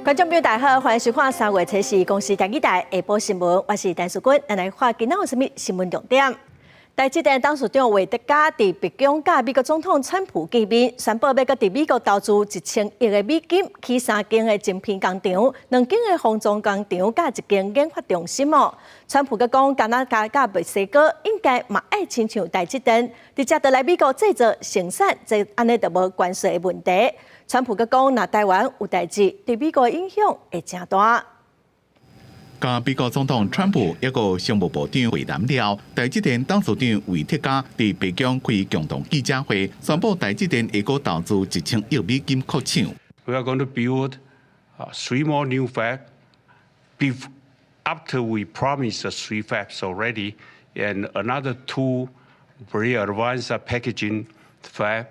觀眾朋友大家好，歡迎收看3月初四公視台語台下晡新聞，我是陳淑君，咱來看今仔有啥物新聞重點。台積電董事長魏哲家佇白宮佮美國總統川普見面，宣布欲閣佇美國投資1000億的美金，起三間的晶片工廠、兩間的封裝工廠，佮一間研發中心哦。川普閣講，加拿大佮墨西哥應該嘛愛親像台積電，直接就來美國製造生產，這按呢就無關稅的問題。川普閣講，若台灣有代誌，對美國影響會誠大。佮美國總統川普抑閣商務部長會談了，台積電董事長魏哲家佇白宮開共同記者會，宣布台積電會閣投資1000億美金擴廠。 We are going to build three more new fab after we promised three fabs already, and another two very advanced packaging fab,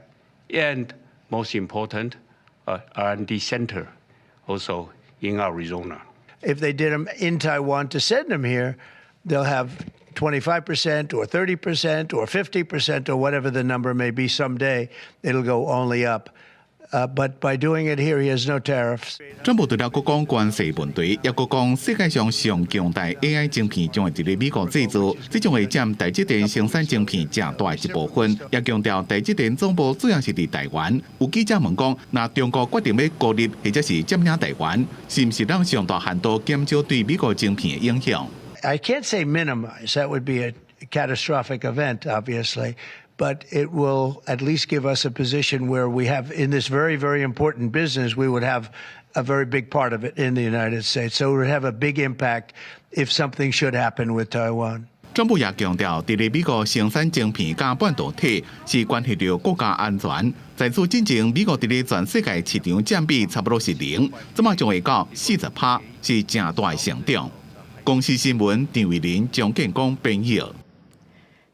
and most important, R&D center also in Arizona. If they did them in Taiwan to send them here, they'll have 25% or 30% or 50% or whatever the number may be someday. It'll go only up. But by doing it here, he has no tariffs. 川普除了閣講關稅問題，抑閣講世界上上強大 AI 晶片將會佇咧美國製造，這將會佔台積電生產晶片誠大一部分。也強調台積電總部主要是佇台灣。有記者問講，若中國決定欲孤立或者是佔領台灣，是毋是當上大限度減少對美國晶片的影響？ I can't say minimize. That would be a catastrophic event, obviously. But it will at least give us a position where we have, in this very, very important business, we would have a very big part of it in the United States. So it would have a big impact if something should happen with Taiwan. 川普也強調，佇咧美國生產晶片佮半導體是關係著國家安全。在此之前，美國佇咧全世界市場佔比差不多是零，這馬將會到40%，是誠大的成長。公視新聞張偉林、張建光編譯。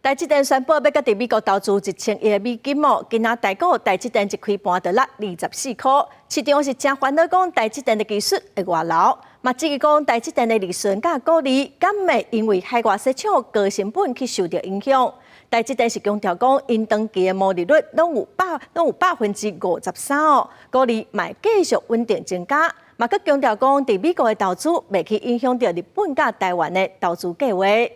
台積電宣布欲閣佇美國投資1000億美金哦，今仔台股台積電一開盤就落24箍，市場是誠煩惱講台積電的技術會外流，嘛質疑講台積電的利潤佮股利，敢會因為海外設廠高成本去受著影響？台積電是強調講，𪜶長期的毛利率攏有53%哦，股利嘛會繼續穩定增加，嘛閣強調講，佇美國的投資袂去影響著日本佮台灣的投資計畫。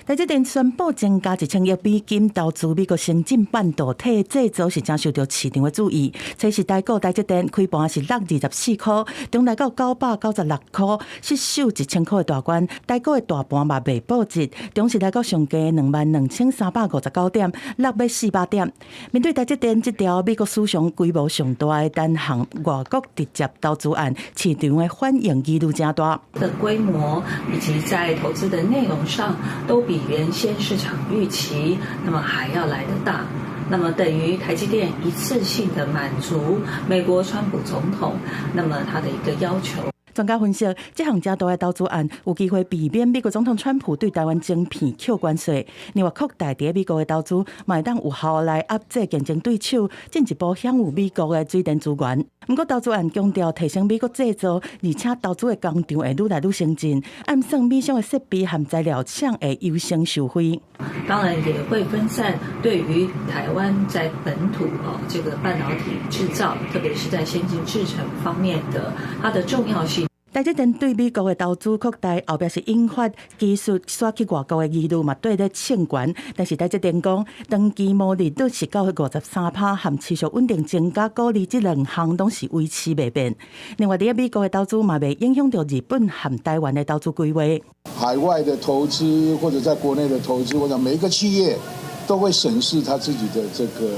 台積電宣布增加1000億美金投資美國先進半導體製造，是誠受著市場的注意。這是台股台積電開盤是落24箍，終來到996箍，失守1000箍的大關。台股的大盤嘛袂保值，終時來到上低22,359點，落欲400點。面對台積電這條美國史上規模上大的單項外國直接投資案，市場的反應疑慮誠大。的規模以及在投資的內容上都比原先市場預期，那麼還要來得大。那麼等於台積電一次性的滿足美國川普總統，那麼他的一個要求。專家分析，這項誠大的投資案有機會避免美國總統川普對台灣晶片扣關稅。另外，擴大佇美國的投資，嘛會當有效來壓制競爭對手，進一步享有美國的水電資源。毋過，投資案強調提升美國製造，而且投資的工廠會愈來愈先進，按算美商的設備和材料廠會優先受惠。當然也會分散對於台灣在本土哦這個半導體製造，特別是在先進製程方面的它的重要性。台積電對美國的投資擴大，後壁是引發技術徙去外國的疑慮嘛，綴咧衝懸。但是台積電講，長期毛利率是到53%，和持續穩定增加股利，這兩項攏是維持袂變。另外，佇美國的投資嘛，袂影響著日本和台灣的投資規劃。海外的投資或者在國內的投資，我想每一個企業都會審視他自己的這個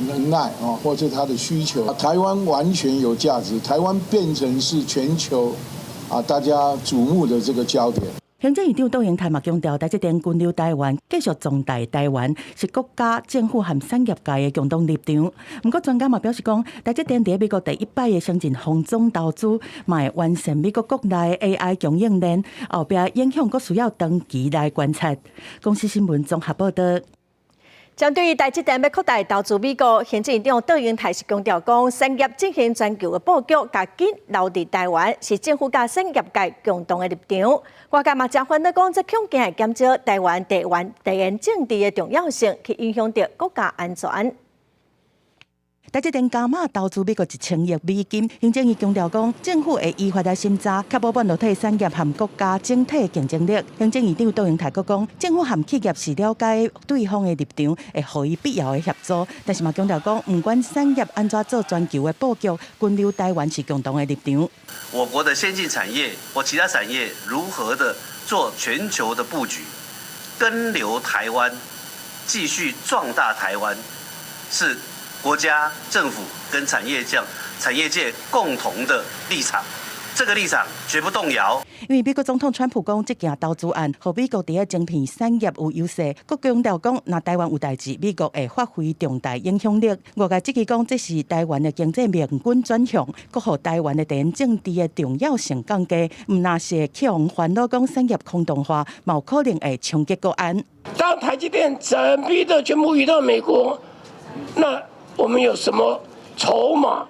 能耐啊，或者他的需求。台灣完全有價值，台灣變成是全球大家矚目的這個焦點。行政院長卓榮泰嘛強調，台積電根留台灣，繼續壯大台灣，是國家、政府和產業界的共同立場。毋過專家嘛表示講，台積電佇美國第一擺的先進封裝投資，嘛會完善美國國內 AI 供應鏈，後壁影響閣需要長期來觀察。公視新聞綜合報導。針對台積電欲擴大投資美國，行政院長卓榮泰是強調講，產業進行全球的布局，共緊留佇台灣，是政府佮產業界共同的立場。外界嘛誠煩惱講，這恐驚會減少台灣地緣政治的重要性，去影響著國家安全。台積電加碼投資美國1000億美金。行政院強調講，政府會依法來審查，確保半導體產業和國家整體競爭力。行政院長卓榮泰閣講，政府和企業是了解對方的立場，會予以必要的協助。但是嘛強調講，毋管產業按怎做全球的布局，根留台灣是共同的立場。我國的先進產業或其他產業如何的做全球的布局，根留台灣，繼續壯大台灣，是國家政府跟產業界共同的立場，這個立場絕不動搖。因為美國總統川普講，這件投資案，予美國佇咧晶片產業有優勢，閣強調講，若台灣有代誌，美國會發揮重大影響力。外界質疑講，這是台灣的經濟命運轉向，閣予台灣的地緣政治的重要性降低。毋若是會去予煩惱講產業空洞化，嘛有可能會衝擊國安。當台積電整批的全部移到美國，那我們有什麼籌碼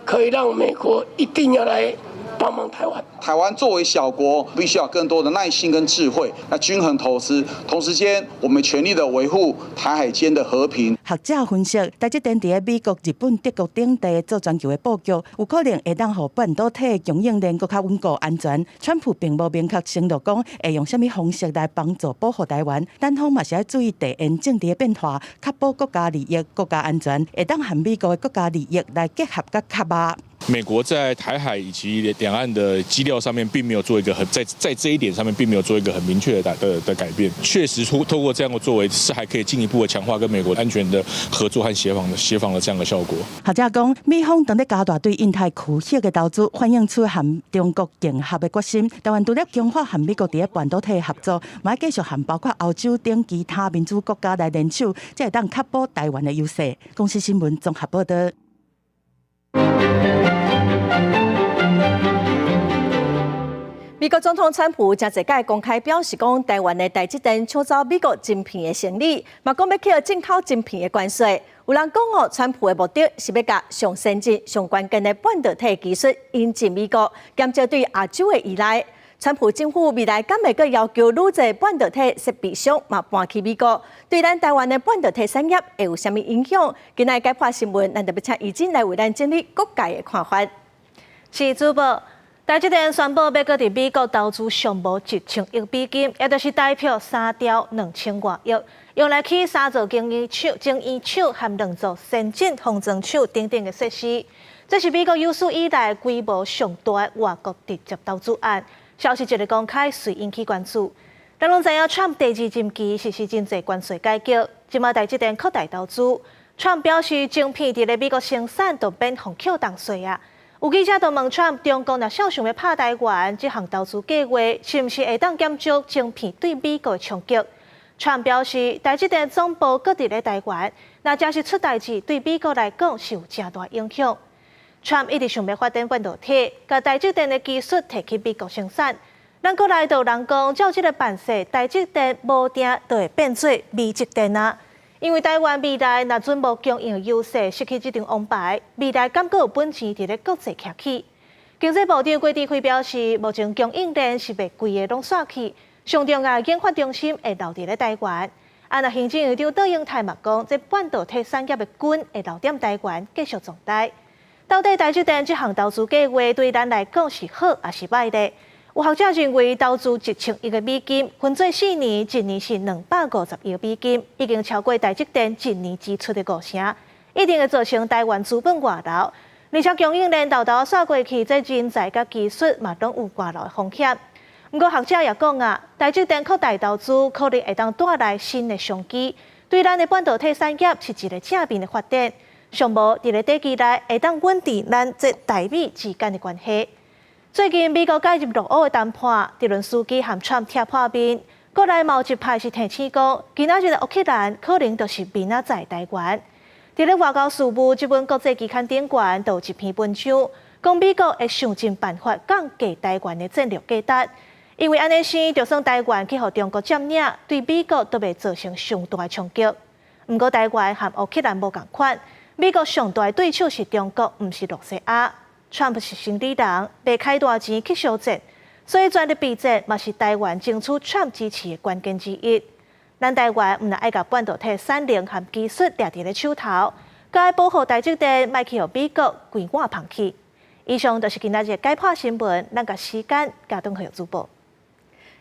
可以讓美國一定要來幫忙台灣？台灣作為小國，必須要更多的耐心跟智慧，來均衡投資。同時間，我們全力的維護台海間的和平。學者分析，台積電佇咧美國、日本、德國等地做全球的布局，有可能會當予半導體供應鏈閣較穩固安全。川普並無明確承諾講會用啥物方式來幫助保護台灣，單方嘛是愛注意地緣政治的變化，確保國家利益、國家安全，會當和美國的國家利益來結合佮合啊。美國在台海以及兩岸的基調上面，並沒有做一個很在這一點上面，並沒有做一個很明確的改變。確實，透過這樣的作為，是還可以進一步的強化跟美國安全的合作和協防的這樣的效果。學者講，美方當咧加大對印太區域的投資，反映出和中國競合的決心。台灣除了強化和美國佇咧半導體合作，嘛愛繼續和包括歐洲等其他民主國家來聯手，才會當確保台灣的優勢。公視新聞綜合報道。美國總統川普誠濟擺公開表示，講台灣的台積電搶走美國晶片的生意，嘛講欲課進口晶片的關稅。有人講哦，川普的目的是欲共上先進、上關鍵的半導體技術引進美國，減少對亞洲的依賴。川普政府未來敢會閣要求愈濟半導體設備商嘛搬去美國，對咱台灣的半導體產業會有啥物影響？今仔日解破新聞，咱就欲請怡真來為咱整理各界的看法。是主播。台積電宣布欲閣佇美國投資上無1000億美金，也就是台幣3兆2000外億，用來起三座晶圓廠、晶圓廠和兩座先進封裝廠等等的設施。這是美國有史以來規模上大的外國直接投資案。消息一个公開，隨引起關注。咱攏知影，川普第二任期實施真濟關稅改革，這馬台積電擴大投資。川普表示，晶片佇咧美國生產就免予扣重稅啊。有記者就問川普，中國若想欲拍台灣，這項投資計劃是毋是會當減少晶片對美國的衝擊？川普表示，台積電總部閣佇咧台灣，若真是出代誌，對美國來講是有誠大影響。川普一直想欲發展半導體，共台積電的技術提去美國生產。咱國內就有人講，照這个辦勢，台積電無定就會變做美積電啊！因為台灣未來若準無供應優勢，失去這張王牌，未來敢閣有本錢佇咧國際徛起？經濟部長郭智輝表示，目前供應鏈是袂規个攏煞去，上重要的研發中心會留佇咧台灣。啊，若行政院長卓榮泰嘛講，這半導體產業的根會留踮台灣，繼續壯大。到底台積電這項投資計劃對咱來講是好抑是䆀呢？有學者認為，投資1000億美金，分做四年，一年是250億美金，已經超過台積電一年支出的五成，一定會造成台灣資本外流。而且供應鏈沓沓煞過去，這人才佮技術嘛攏有外流的風險。毋過學者也講啊，台積電擴大投資，可能會當帶來新的商機，對咱的半導體產業是一个正面的發展。上無佇咧短期內會當穩定咱這台美之間的關係。最近美國介入俄烏的談判，澤倫斯基和川普拆破面，國內嘛有一派是提醒講，今仔日的烏克蘭可能就是明仔載台灣。佇咧外交事務這本國際期刊頂懸，就有一篇文章，講美國會想盡辦法降低台灣的戰略價值，因為按呢生，就算台灣去予中國佔領，對美國都袂造成上大的衝擊。毋過台灣和烏克蘭無仝款，美國上大的對手是中國，毋是露西亞。川普是生理人，袂開大錢去相戰，所以全力備戰嘛是台灣爭取川普支持的關鍵之一。咱台灣毋但愛共半導體產能和技術掠佇咧手頭，閣愛保護台積電，莫去予美國規碗捧去。以上就是今仔日解破新聞，咱共時間交轉予主播。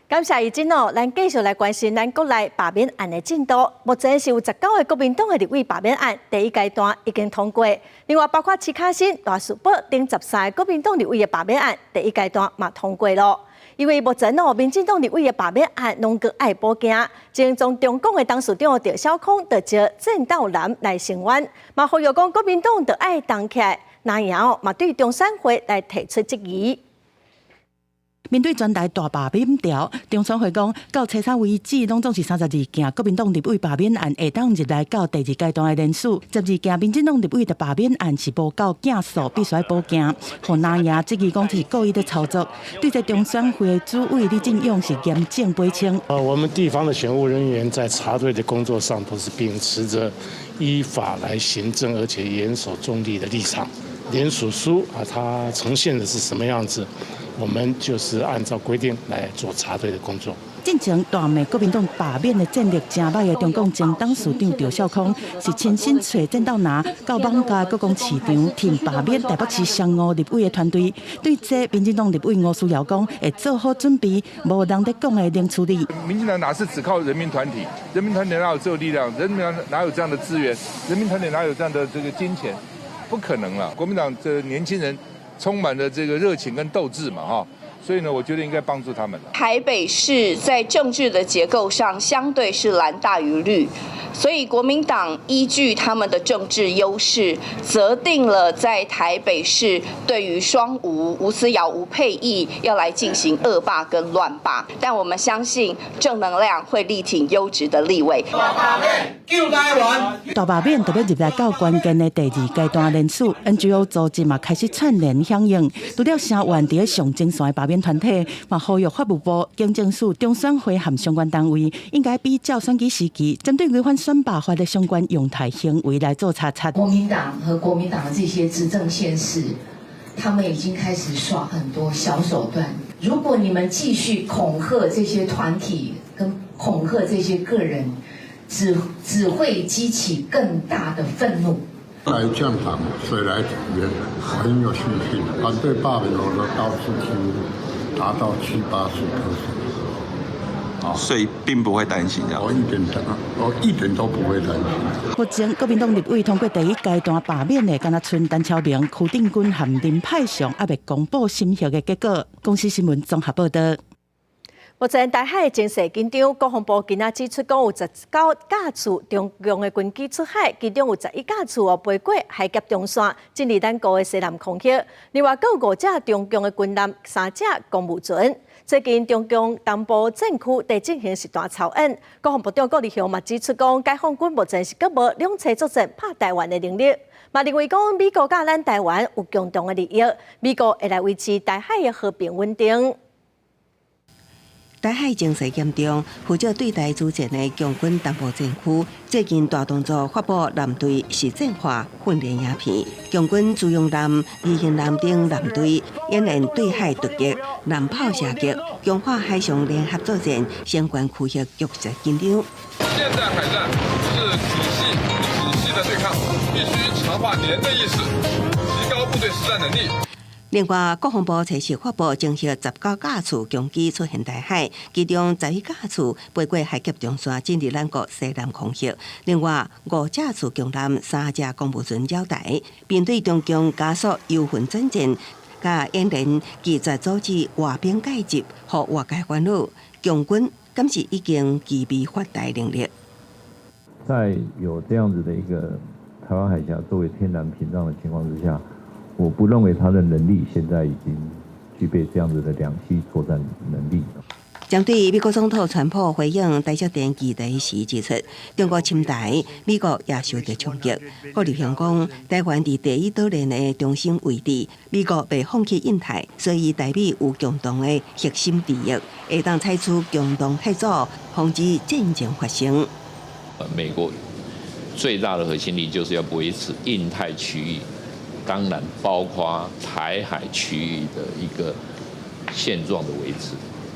感謝怡珍哦，咱繼續來關心咱國內罷免案的進度。目前是有19個國民黨的立委罷免案，第一階段已經通過。另外，包括徐巧芯、賴士葆等13個國民黨立委的罷免案，第一階段嘛通過囉。因為目前哦，民進黨立委的罷免案攏閣愛補件，前中中廣的董事長趙小康就召鄭道南來聲援，嘛呼籲講國民黨著愛動起來，那樣哦嘛對中選會來提出質疑。面對全台大罷免潮，中選會講到初三為止，攏總是32件國民黨立委罷免案會當入來到第二階段的連署，12件民進黨立委的罷免案是無夠件數，必須愛補件。予藍營質疑講這是故意的操作。對這中選會的主委李進勇是嚴正批評。我們地方的選務人員在查對的工作上，都是秉持著依法來行政，而且嚴守中立的立場。聯署書啊，它呈現的是什麼樣子？我們就是按照規定來做查對的工作。進前大罵國民黨罷免的戰力誠䆀的中廣前董事長趙少康，是親身揣鄭道南到艋舺國光市場挺罷免台北市雙吳立委的團隊。對這，民進黨立委吳思瑤講會做好準備，無人咧講的冷處理。民進黨哪是只靠人民團體？人民團體哪有這個力量？人民團哪有這樣的資源？人民團體哪有這樣的這個金錢？不可能了。國民黨這年輕人充滿了這個熱情跟鬥志嘛，哈，所以呢，我覺得應該幫助他們。台北市在政治的結構上相對是藍大於綠，所以國民黨依據他們的政治優勢，擇定了在台北市對於雙吳吳思瑤、吳沛憶要來進行惡罷跟亂罷。但我們相信正能量會力挺優質的立委。救台灣！大罷免特別入來到關鍵的第二階段連署，NGO 組織嘛開始串聯響應。除了聲援佇咧上前線的罷免團體，嘛呼籲法務部、警政署、中選會和相關單位，應該比照選舉時期，針對違反選罷法的相關用台行為來做查察。國民黨和國民黨的這些執政縣市，他們已經開始耍很多小手段。如果你們繼續恐嚇這些團體，跟恐嚇這些個人，只會激起更大的憤怒。來降糖，水來土掩，很有信心。反對罷免的高數幾乎達到七八十 percent，所以並不會擔心。我一點都不會擔心。目前國民黨立委通過第一階段罷免的，敢若賰陳超明、邱定軍和林派祥，猶未公布審核的結果。公視新聞綜合報道。目前台海情勢緊張，國防部今仔指出，講有19架次中共的軍機出海，其中有11架次哦飛過海峽中線，進入咱國的西南空域。另外，閣有五隻中共的軍艦、三隻公務船。最近中共東部戰區佇進行實彈操演，國防部長郭立雄嘛指出，講解放軍目前是閣無兩棲作戰拍台灣的能力，嘛認為講美國佮咱台灣有共同的利益，美國會來維持台海的和平穩定。台海情勢嚴重，負責對台作戰的共軍東部戰區最近大動作發布艦隊實戰化訓練影片，共軍自由艦、二型艦等艦隊演練對海突擊、艦炮射擊，強化海上聯合作戰，相關區域局勢緊張。現在海戰是體系體系的對抗，必須強化連的意識，提高部隊實戰能力。另外，國防部測試發布，偵測19架次共機出現台海，其中11架次飛過海峽中線進入咱國西南空域。另外，五架次共艦、三隻公務船繞台，面對中共加速由混轉戰，佮演練拒絕阻止外兵介入，予外界煩惱。共軍敢是已經具備發台能力？在有這樣子的一個台灣海峽作為天然屏障的情況之下，我不認為他的能力現在已經具備這樣子的兩棲作戰能力。針對美國總統川普回應台積電議題時指出，中國侵台，美國也受到衝擊。郭立雄講，台灣佇第一島鏈的中心位置，美國袂放棄印太，所以台美有共同的核心利益，會當採取共同合作，防止戰爭發生。美國最大的核心利益就是要維持印太區域。當然，包括台海區域的一個現狀的維持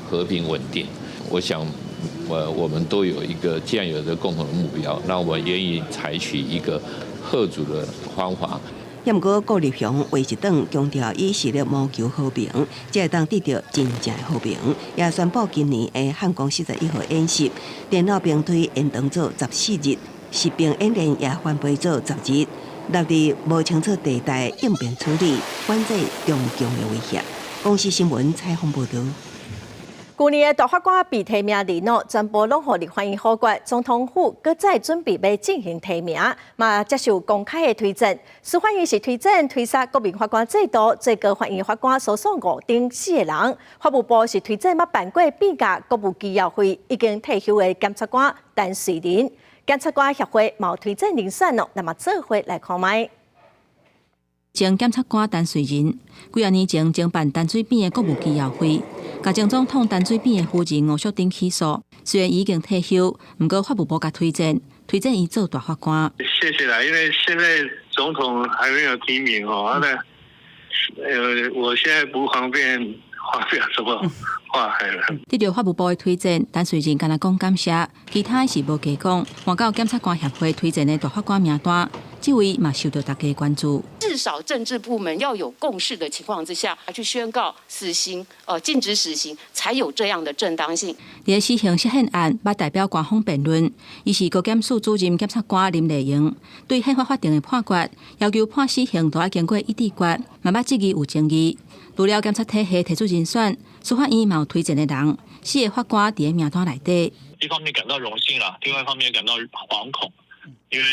和平穩定。我想，我們都有一個既然有這個共同的目標，那我們願意採取一個嚇阻的方法。毋過顧立雄話一轉，強調以實力謀求和平，才會當得著真正的和平。也宣布今年的漢光41號演習，電腦兵推延長做14日，實兵演練也翻倍做10日，納入無清楚地帶應變處理，反制中共的威脅。公視新聞採訪報導。舊年的大法官被提名人哦，全部攏予立法院否決，總統府閣再準備欲進行提名，嘛接受公開的推薦。司法院是推薦推捒國民法官制度，最高法院法官蘇素梧等四个人。法務部是推薦捌辦過變革國務機要費已經退休的檢察官陳瑞仁。檢察官協會嘛推薦人選哦，那麼做伙來看覓。前檢察官陳瑞仁，幾仔年前偵辦陳水扁的國務機要費，共前總統陳水扁的夫人吳淑珍起訴。雖然伊已經退休，毋過法務部共推薦，推薦伊做大法官。謝謝啦，因為現在總統還沒有提名哦，那我現在不方便發表什麼話。得著法務部的推薦，陳瑞仁干焦講感謝，其他是無加講。換到檢察官協會推薦的大法官名單，這位嘛受著大家關注。至少政治部門要有共識的情況之下，去宣告死刑，禁止死刑，才有這樣的正當性。佇死刑釋憲案，捌代表官方辯論，伊是高檢署主任檢察官林麗瑩，對憲法法庭的判決，要求判死刑都愛經過一致決，嘛捌質疑有爭議。除了檢察體系提出人選，司法院嘛有推薦的人，四个法官佇名單內底。一方面感到榮幸啦，另外一方面感到惶恐。因為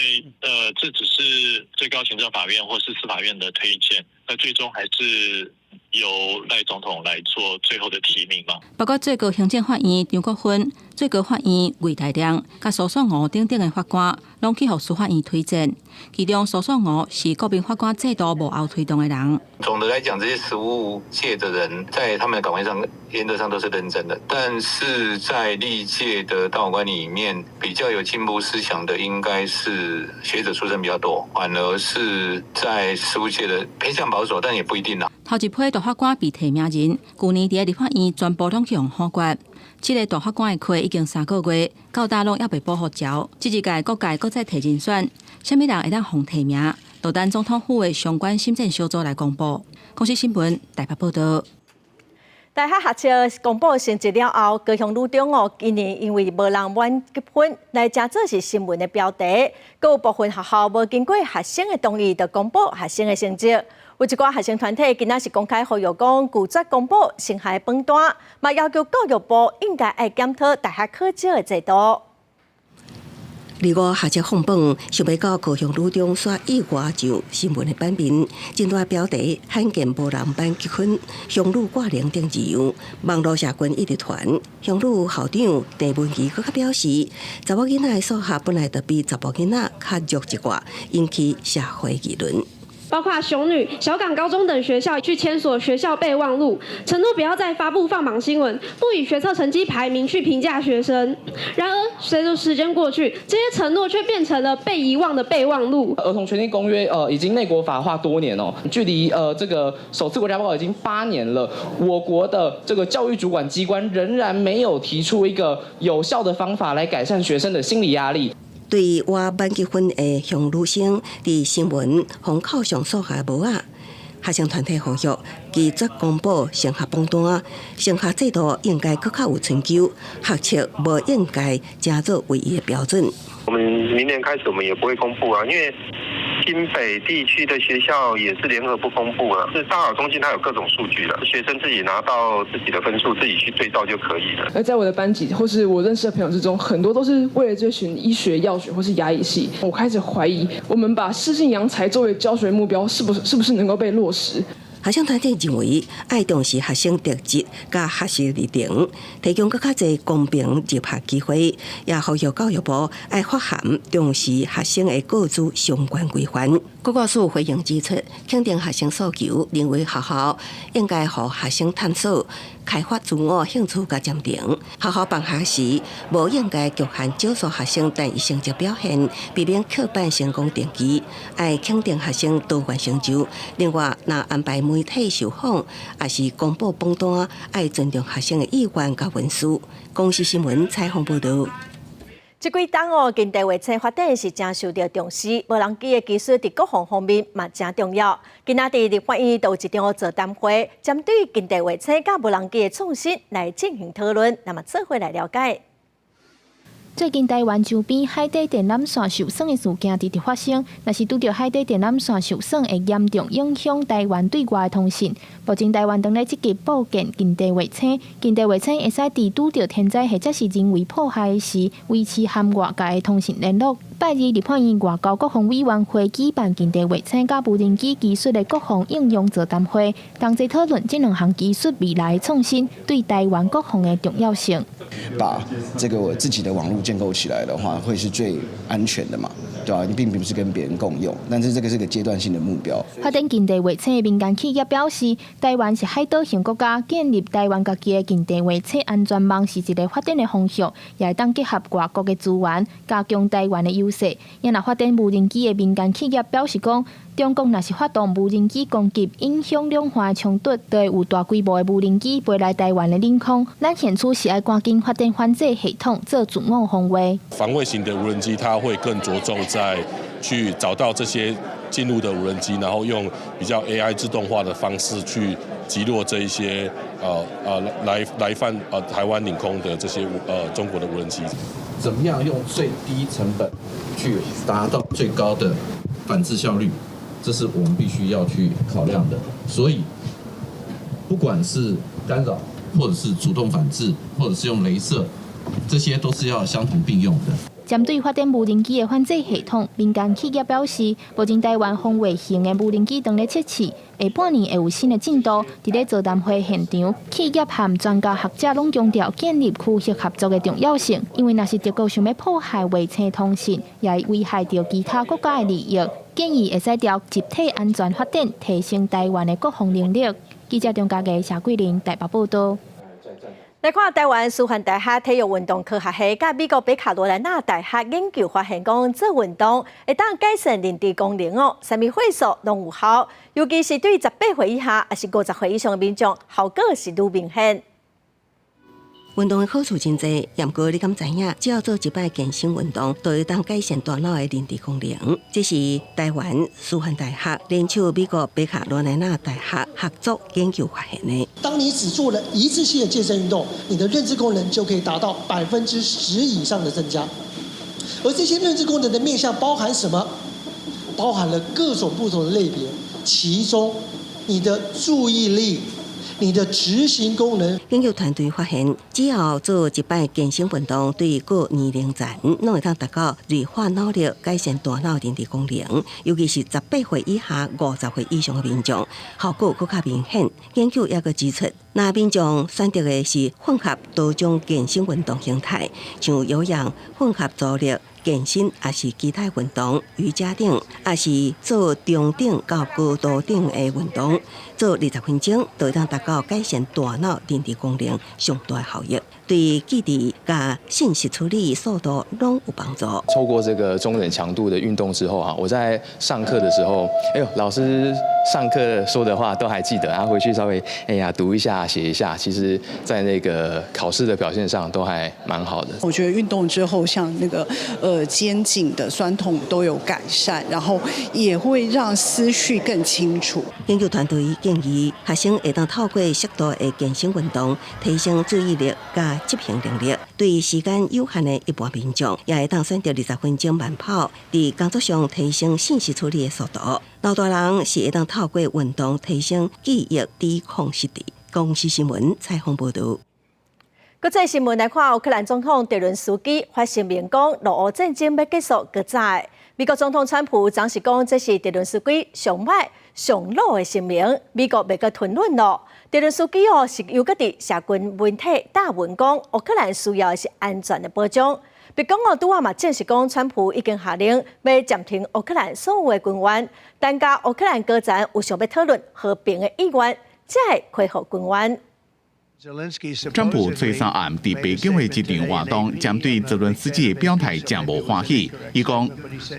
這只是最高行政法院或是司法院的推薦，那最終還是由賴總統來做最後的提名嘛。包括最高行政法院張國芬、最高法院魏大良、佮蘇素梧等等的法官，攏去予司法院推薦。其中蘇素梧是國民法官制度幕後推動的人。總的來講，這些實務界的人在他們的崗位上，原則上都是認真的。但是在歷屆的大法官裡面，比較有進步思想的，應該是學者出身比較多，反而是在實務界的偏向保守，但也不一定啦。頭一批大法官被提名人，舊年佇立法院全部攏去予否決。七个大法官的缺已經3個月，到今攏猶未補予著。這一屆各界閣再提人選，啥物人會當予提名？就等總統府的相關審薦小組來公布。公視新聞台北報導。大學學測公布成績了後，高雄女中哦，今年因為無人滿級分，來成做是新聞的標題。閣有部分學校無經過學生的同意，就公布學生的成績。有一寡學生團體今仔是公開呼籲講，拒絕公布升學榜單，嘛要求教育部應該愛檢討大學考試的制度。二五學測放榜，想欲到高雄女中煞意外上新聞的版面，真大標題罕見無人滿級分，鄉女掛零等字樣，網路社群一直傳。鄉女校長鄭文儀閣較表示，查某囡仔的數學本來就比查埔囡仔較弱一寡，引起社會議論。包括雄女、小港高中等學校去簽署學校備忘錄，承諾不要再發布放榜新聞，不以學測成績排名去評價學生。然而，隨着時間過去，這些承諾卻變成了被遺忘的備忘錄。兒童權利公約已經內國法化多年哦，距離這個首次國家報告已經8年了，我國的這個教育主管機關仍然沒有提出一個有效的方法來改善學生的心理壓力。對倚滿級分的鄉女生，佇新聞予扣上數學帽仔，學生團體呼籲拒絕公布升學榜單，升學制度應該閣較有春秋，學測無應該成做唯一的標準。我們明年開始，我們也不會公布啊，因為新北地區的學校也是聯合不公布啊。是大考中心，它有各種數據的，學生自己拿到自己的分數，自己去對照就可以了。而在我的班級或是我認識的朋友之中，很多都是為了追尋醫學、藥學或是牙醫系。我開始懷疑，我們把適性揚才作為教學目標，是不是能夠被落實？學生團體認為，愛重視學生特質佮學習歷程，提供閣較濟公平入學機會，也呼籲教育部愛發函重視學生的個資相關規範。國教署回應指出，肯定學生訴求，認為學校應該予學生探索，開發自我興趣佮潛能。學校辦學時，無應該局限少數學生單一成績表現，避免刻板成功定義，愛肯定學生多元成就。另外，若安排媒體受訪，抑是公布榜單，愛尊重學生的意願佮文書。公視新聞採訪報導。這幾冬哦，近地衛星發展是誠受著重視，無人機的技術佇國防方面嘛誠重要。今仔佇立法院都有一場座談會，針對近地衛星佮無人機的創新來進行討論，那麼做伙來了解。最近台灣周邊海底電纜線受損的事件直直發生，若是拄著海底電纜線受損，會嚴重影響台灣對外的通訊。目前台灣正咧積極布建近地衛星，近地衛星會使佇拄著天災或者是人為破壞時，維持和外界的通訊聯絡。拜二立法院外交國防委員會舉辦近地衛星佮無人機技術的國防應用座談會，同齊討論這兩項技術未來的創新對台灣國防的重要性。把這個我自己的網路建構起來的話，會是最安全的嘛？對吧？你並不是跟別人共用，但是這個是個階段性的目標。發展近地衛星的民間企業表示，台灣是海島型國家，建立台灣家己的近地衛星安全網是一個發展的方向，也會當結合外國的資源，加強台灣的優勢。也若發展無人機的民間企業表示講，中國若是發動無人機攻擊，影響兩岸的衝突，就會有大規模的無人機飛來台灣的領空。咱現處是愛趕緊發展反制系統，做自我防衛。防衛型的無人機，它會更着重在去找到這些進入的無人機，然後用比較 AI 自動化的方式去擊落這一些來犯台灣領空的這些中國的無人機。怎麼樣用最低成本去達到最高的反制效率？這是我們必須要去考量的。所以，不管是干擾，或者是主動反制，或者是用雷射，這些都是要相同並用的。針對發展無人機的反制系統，民間企業表示，目前台灣防衛型的無人機正咧測試，下半年會有新的進度。佇咧座談會現場，企業和專家學者攏強調建立區域合作的重要性，因為若是德國想欲破壞衛星通訊，也會危害著其他國家的利益。建議會使朝集體安全發展，提升台灣的國防能力。記者張家傑、謝桂玲台北報導。來看台灣師範大學體育運動科學系佮美國北卡羅來納大學研究發現，講做運動會當改善認知功能哦，啥物歲數攏有效，尤其是對18歲以下，抑是50歲以上的民眾，效果是愈明顯。運動的好處真濟，毋過你敢知影？只要做一擺健身運動，就會當改善大腦的認知功能。這是台灣師範大學聯手美國北卡羅來納大學合作研究發現的。當你只做了一次性的健身運動，你的認知功能就可以達到10%以上的增加。而這些認知功能的面向包含什麼？包含了各種不同的類別，其中你的注意力。你的執行功能。研究團隊發現，只要做一擺健身運動，對各年齡層攏會當達到銳化腦力、改善大腦認知功能，尤其是18歲以下、50歲以上的民眾，效果閣較明顯。研究猶閣指出，若民眾選擇的是混合多種健身運動形態，像有氧、混合阻力健身，抑是其他運動、瑜伽等，抑是做中等到高度等的運動，做20分鐘，就會當達到改善大腦認知功能上大效益，對記憶佮信息處理速度攏有幫助。透過這個中等強度的運動之後啊，我在上課的時候，哎呦，老師上課說的話都還記得，然後回去稍微哎呀讀一下寫一下，其實在那個考試的表現上都還蠻好的。我覺得運動之後，像那個肩頸的痠痛都有改善，然後也會讓思緒更清楚。研究團隊建議學生會當透過適度的健身運動，提升注意力佮執行能力。對時間有限的一般民眾，也會當選擇20分鐘慢跑，佇工作上提升信息處理的速度。老大人是會當透過運動提升記憶抵抗失智。公視新聞採訪報導。國際新聞來看，烏克蘭總統澤倫斯基發聲明講，俄烏戰爭欲結束閣早。美國總統川普昨是講，這是澤倫斯基上歹上老的聲明，美國袂閣吞忍囉。澤倫斯基哦是猶閣佇社群媒體貼文講，烏克蘭需要的是安全的保障。白宮哦拄仔嘛證實講，川普已經下令欲暫停烏克蘭所有的軍援，但佮烏克蘭高層有想欲討論和平的意願，才會恢復軍援。川普初三暗佇白宮的一場活動，針對澤倫斯基的表態誠無歡喜。伊講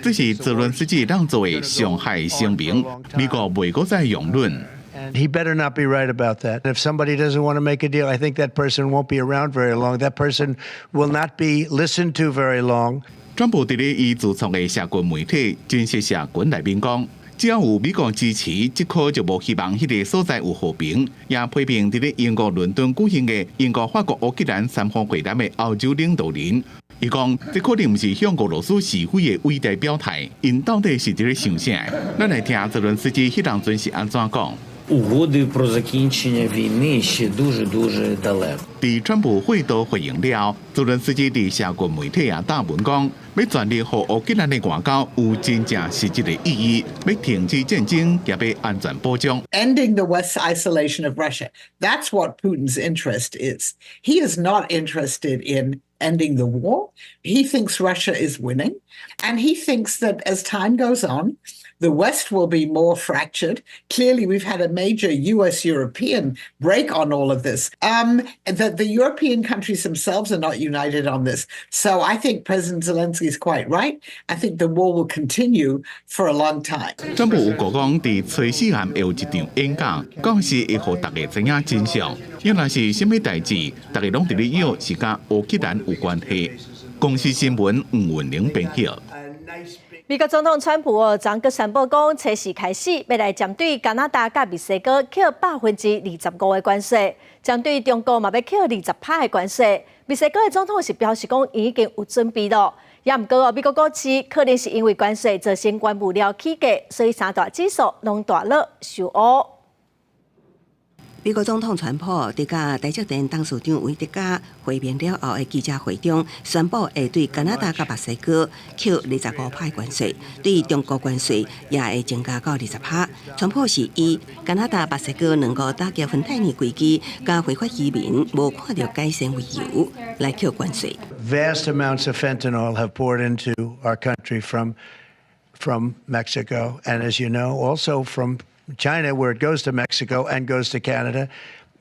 這是澤倫斯基當做的傷害聲明，美國袂閣再容忍。 He better not be right about that. If somebody doesn't want to make a deal, I think that person won't be around very long. That person will not be listened to very long. 川普佇咧伊自創的社群媒體真實社群內面講，只要有美國支持，這箍就無希望彼個所在有和平。也批評佇咧英國倫敦舉行的英國、法國、烏克蘭三方會談的歐洲領導人。伊講，這可能毋是向俄羅斯示威的偉大表態，𪜶到底是佇咧想啥？咱來聽澤倫斯基彼當陣是按怎講。 Угоди про закінчення війни ще дуже дуже далеко。佇川普會都回應了，澤倫斯基佇社群媒體也貼文講，欲全力予烏克蘭的外交有真正實質的意義，欲停止戰爭，也欲安全保障。 Ending the West's isolation of Russia. That's what Putin's interest is. He is not interested in ending the war. He thinks Russia is winning, and he thinks that as time goes on, the West will be more fractured. Clearly, we've had a major US European break on all of this. That the European countries themselves are not united on this. So I think President Zelensky is quite right. I think the war will continue for a long time. 川普有講，佇初四暗會有一場演講，講是會予大家知影真相。若是啥物代誌，大家攏佇咧臆是佮烏克蘭有關係。公視新聞吳文玲編譯。美國總統川普哦，昨閣宣布講，初四開始欲來針對加拿大佮墨西哥課25%的關稅，針對中國嘛欲課20趴的關稅。墨西哥的總統是表示講，已經有準備了。也毋過哦，美國股市可能是因為關稅造成原物料起價，所以三大指數攏大落受烏。美國總統川普佇佮台積電董事長魏哲家會面了後的記者會中，宣布會對加拿大佮墨西哥課25趴關稅，對中國關稅也會增加到20趴。川普是以加拿大、墨西哥兩國打擊芬太尼危機、佮非法移民無看著改善為由來課關稅。 Vast amounts of fentanyl have poured into our country from Mexico, and as you know, also from China, where it goes to Mexico and goes to Canada.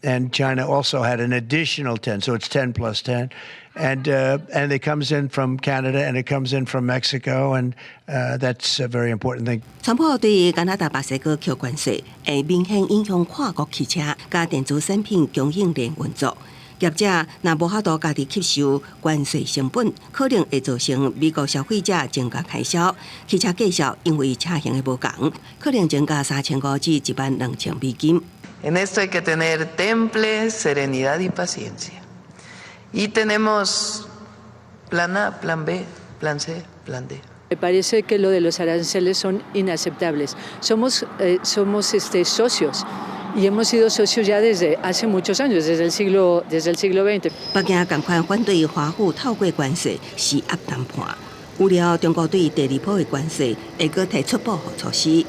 And China also had an additional 10, so it's 10 plus 10. And it comes in from Canada and it comes in from Mexico, and that's a very important thing. 川普對加拿大、墨西哥課關稅，會明顯影響跨國汽車佮電子產品供應鏈運作。業者若無法度家己吸收關稅成本，可能會造成美國消費者增加開銷。汽車價數因為車型的無仝，可能增加3500至12,000美金。 En esto hay que tener temple, serenidad y paciencia. Y tenemos plan A, plan B, plan C, plan D. Me parece que lo de los aranceles son inaceptables. Somos socios y hemos sido socios ya desde hace muchos años, desde el siglo XX. 北京仝款反對華府透過關稅施壓談判，預料中國對第二波的關稅會閣提出報復措施。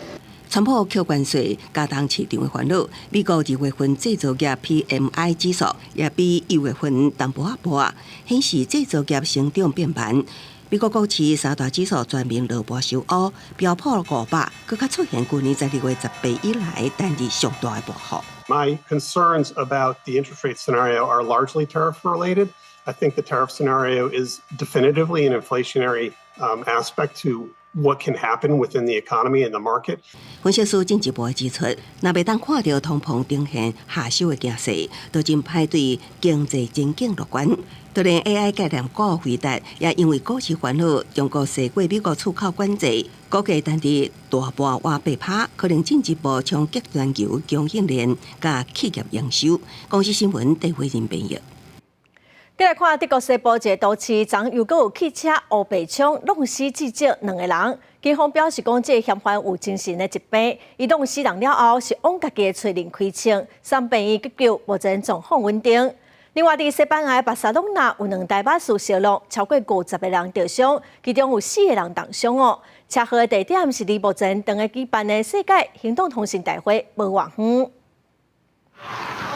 川普課關稅加重市場的煩惱。美國二月份製造業 PMI 指數也比一月份淡薄仔薄，顯示製造業成長變慢。美國股市三大指數全面落盤收烏，標普500閣較出現舊年12月18以來單日上大的波幅。 My concerns about the interest rate scenario are largely tariff related. I think the tariff scenario is definitively an inflationary aspect to what can happen within the economy and the market. 分析師進一步指出，若袂當看著通膨呈現下修的形勢，就真歹對經濟前景樂觀。就連 AI 概念股輝達也因為股市煩惱，中國涉過美國出口管制，股價單日大跌逾8趴，可能進一步衝擊全球供應鏈佮企業營收。公視新聞戴慧玲編譯。再來看德國西部一个都市，昨又閣有汽車烏白衝，挵死至少兩个人。警方表示講，這个嫌犯有精神的疾病，伊挵死人了後是往家己的喙裡開槍，送病院急救，目前狀況穩定。另外，佇西班牙巴塞隆納有兩台巴士相挵，超過50个人著傷，其中有四个人重傷哦。車禍的地點是離目前正佇舉辦的世界行動通信大會無偌遠。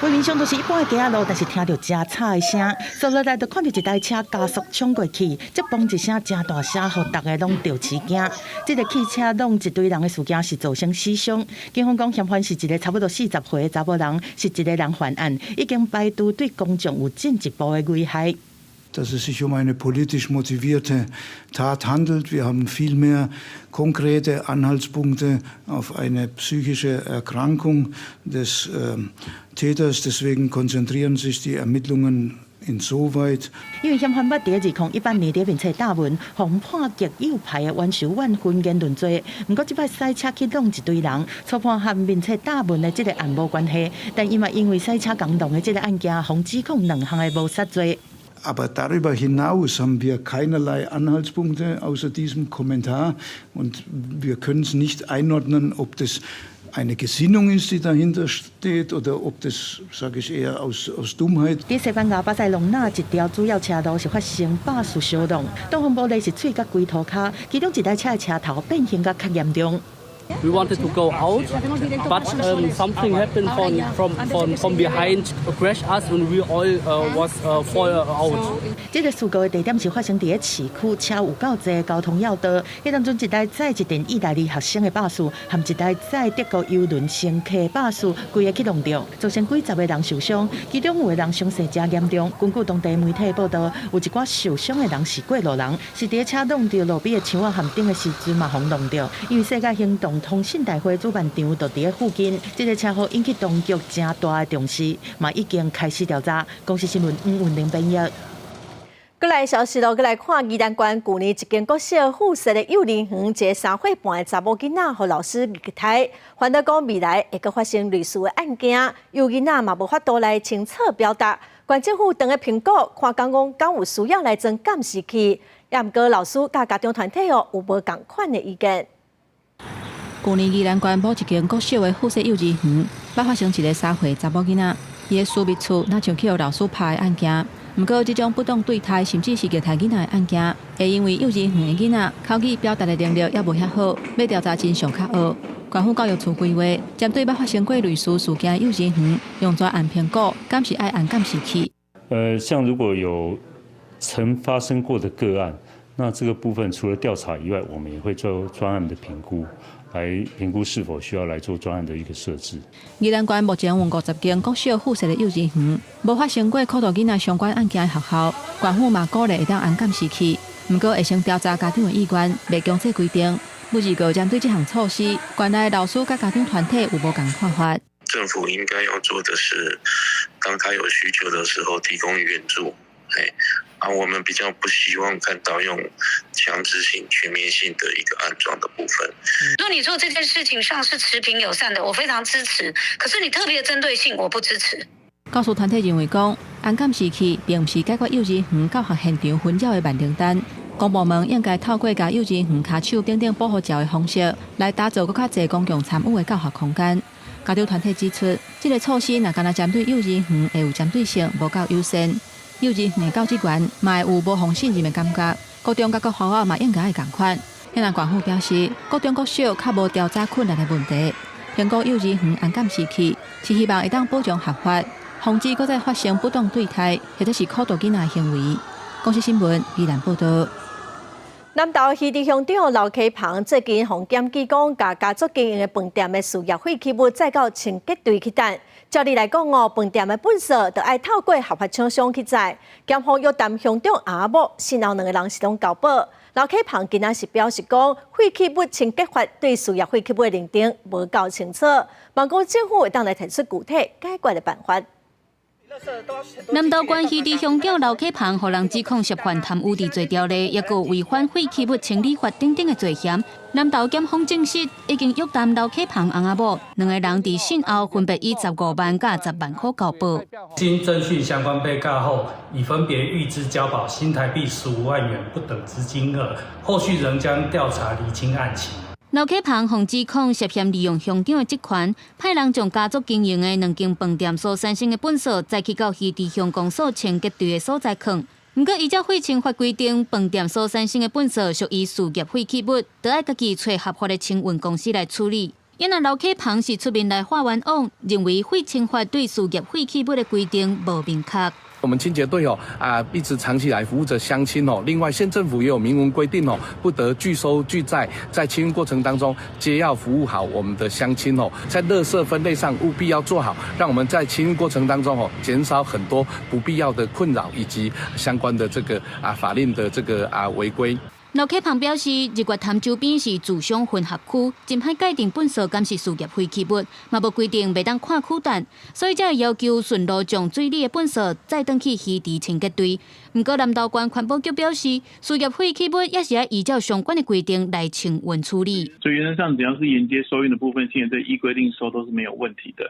畫面上都是一般的街仔路，但是聽著誠吵的聲，紲落來就看著一台車加速衝過去，這嘣一聲誠大聲，予逐个攏著飼驚。這个汽車挵一堆人的事件是造成死傷。警方講嫌犯是一个差不多40歲的查某人，是一个人犯案，已經排除對公眾有進一步的危害。 Dass es sich um eine politisch motivierte Tat handelt. Wir haben viel mehr konkrete Anhaltspunkte auf eine psychische Erkrankung des Täters. Deswegen konzentrieren sich die Ermittlungen insoweit. 因為嫌犯捌佇2018年佇面冊貼文，予判極右派的冤仇怨恨言論罪。毋過這擺賽車去挵一堆人，初判和面冊貼文的這个案無關係，但伊嘛因為賽車共挵的這个案件，予指控兩項的謀殺罪。 Aber darüber hinaus haben wir keinerlei Anhaltspunkte außer diesem Kommentar und wir können es nicht einordnen, ob das eine Gesinnung ist, die dahinter steht, oder ob das, sage ich, eher aus Dummheit. 佇西班牙巴塞隆納一條主要車路是發生巴士相撞，擋風玻璃是碎甲規塗跤，其中一台車的車頭變形甲較嚴重。 We wanted to go out, but something happened from behind, crashed us, and we all was fall out. 這个事故的地點是發生佇咧市區車有夠濟的交通要道。彼當陣一台載一陣意大利學生的巴士，和一台載德國郵輪乘客的巴士，規个去挵著，造成幾十个人受傷，其中有的人傷勢誠嚴重。根據當地媒體報道，有一寡受傷的人是過路人，是佇咧車挵著路邊的牆仔和頂的時陣嘛，予挵著。因為世界行動通信大會主辦場就佇咧附近，這个車禍引起當局誠大的重視，嘛已經開始調查。公視新聞吳文玲編譯。閣來消息咯，閣來看宜蘭縣舊年一間國小附設的幼兒園，一个3歲半的查某囡仔，予老師虐待，煩惱講未來會閣發生類似的案件，幼囡仔嘛無法度來清楚表達。縣政府當咧評估，看講講敢有需要來裝監視器，也毋過老師佮家長團體哦有無仝款的意見。舊年宜蘭縣某一間國小的附設幼兒園，捌發生一个3歲查某囡仔，伊的私密處若像去予老師拍的案件。毋過，這種不當對待甚至是虐待囡仔的案件，會因為幼兒園的囡仔口語表達的能力猶無遐好，欲調查真相較學。縣府教育處規劃，針對捌發生過類似事件的幼兒園，用專案評估，敢是愛按監視器。像如果有曾發生過的個案，那這個部分除了調查以外，我們也會做專案的評估，來評估是否需要來做專案的一個設置。宜蘭縣目前有50間國小附設的幼兒園，無發生過苦毒囡仔相關案件的學校，縣府嘛鼓勵會當安監視器。毋過會先調查家長的意願，袂強制規定。不過針對這項措施，縣內老師佮家長團體有無仝看法？政府應該要做的是，當他有需求的時候提供援助。哎，啊，我們比較不希望看到用強制性、全面性的一個安裝的部分。如果你做這件事情上是持平友善的，我非常支持。可是你特別針對性，我不支持。教師團體認為講，安監視器並毋是解決幼兒園教學現場紛擾的萬靈丹。公部門應該透過共幼兒園跤手等等保護罩的方式，來打造閣較濟公共參與的教學空間。家長團體指出，這个措施若干焦針對幼兒園會有針對性，無夠友善。幼兒園的教職員嘛會有無予信任的感覺。國中佮國小嘛應該會仝款。遐人縣府表示，國中國小較無調查困難的問題。評估幼兒園安監視器，是希望會當保障合法，防止閣再發生不當對待或者是苦毒囡仔的行為。公視新聞宜蘭報導。南投魚池鄉長劉啟鵬最近予檢舉講，共家族經營的飯店的事業廢棄物載到清潔隊去擲。照理來講哦，飯店的糞埽著愛透過合法廠商去載。檢方約談鄉長阿某，訊後兩个人是攏交保。劉啟鵬今仔是表示講，廢棄物清潔法對事業廢棄物的認定無夠清楚，望講政府會當來提出具體解決的辦法。南投縣魚池鄉長劉啟鵬，予人指控涉犯貪污治罪條例，抑閣違反廢棄物清理法等等的罪嫌。南投檢方證實，已經約談劉啟鵬翁仔某，兩个人佇訊後分別以15萬佮10萬箍交保。經偵訊相關被告後，已分別預支交保新台幣15萬元不等之金額，後續仍將調查釐清案情。劉啟鵬予指控涉嫌利用鄉長的職權，派人將家族經營的兩間飯店所產生的糞埽載去到魚池鄉公所清潔隊的所在囥。毋過依照廢清法規定，飯店所產生的糞埽屬於事業廢棄物，著愛家己揣合法的清運公司來處理。因為劉啟鵬是出面來化冤枉，認為廢清法對事業廢棄物的規定無明確。我們清潔隊哦啊，一直長期來服務着鄉親哦。另外，縣政府也有明文規定哦，不得拒收拒載，在清運過程當中，皆要服務好我們的鄉親哦。在垃圾分類上務必要做好，讓我們在清運過程當中哦，減少很多不必要的困擾以及相關的這個啊法令的這個啊違規。劉啟鵬表示，日月潭周邊是住商混合區，真歹界定糞埽敢是事業廢棄物，嘛無規定袂當看曲蛋，所以才會要求順路將水裡的糞埽載轉去魚池清潔隊。毋過南投縣環保局表示，事業廢棄物也是愛依照相關的規定來清運處理。所以原則上，只要是沿街收運的部分，現在依規定收都是沒有問題的。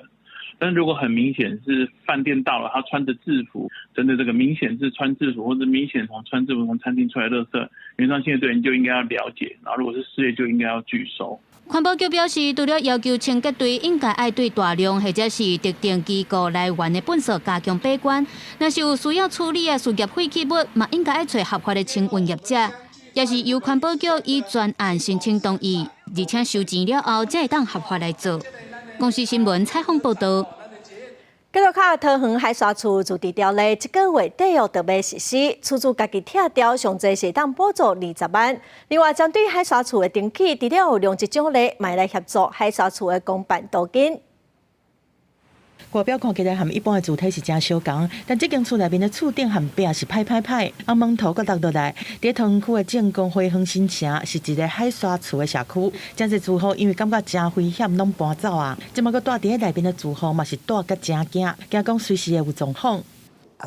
但如果很明顯是飯店到了，他穿着制服，真的這個明顯是穿制服，或者明顯從穿制服從餐廳出來垃圾，原則上清潔隊員就應該要了解，然後如果是事業就應該要拒收。環保局表示，除了要求清潔隊應該愛對大量或者是特定機構來源的糞埽加強把關，若是有需要處理的事業廢棄物，嘛應該愛揣合法的清運業者，也是由環保局以專案申請同意，而且收錢了後才會當合法來做。公視新聞採訪報導。繼續看桃園海沙厝自治條例，這個月底哦，就欲實施，厝主家己拆掉，上濟是會當補助20萬。另外，針對海沙厝的登記，除了有量質獎勵，嘛會來協助海沙厝的公辦都更。外表看起來和一般的主體是誠相仝，但這間厝內面的厝頂和壁是歹歹歹，啊門頭閣落落來。佇桃園區的正光花園新城是一个海沙厝的社區，誠濟住戶因為感覺誠危險，攏搬走啊。這馬閣蹛佇內面的住戶嘛是蹛甲誠驚，驚講隨時會有狀況。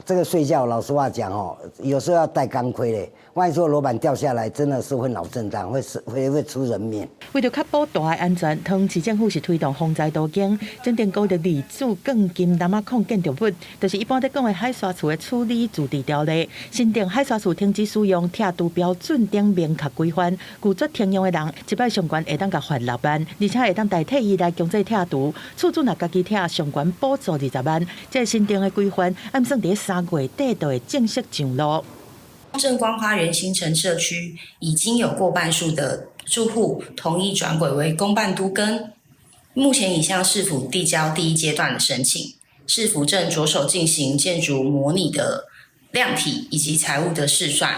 這個睡覺，老實話講哦，有時候要戴鋼盔咧，萬一說樓板掉下來，真的是會腦震盪，會死，會會出人命。為著確保大的安全，桃園市政府是推動防災都更，增訂高的立柱鋼筋欄仔控建築物，就是一般咧講的海沙厝的處理自治條例，新訂海沙厝停止使用拆除標準等明確規範，拒絕停用的人，一擺上懸會當共罰6萬，而且會當代替伊來強制拆除。厝主若家己拆，上懸補助20萬。這个新訂的規範，按算佇3月底就會正式上路。正光花園新城社區已經有過半數的住戶同意轉軌為公辦都更，目前已向市府遞交第一階段的申請，市府正着手進行建築模擬的量體以及財務的試算。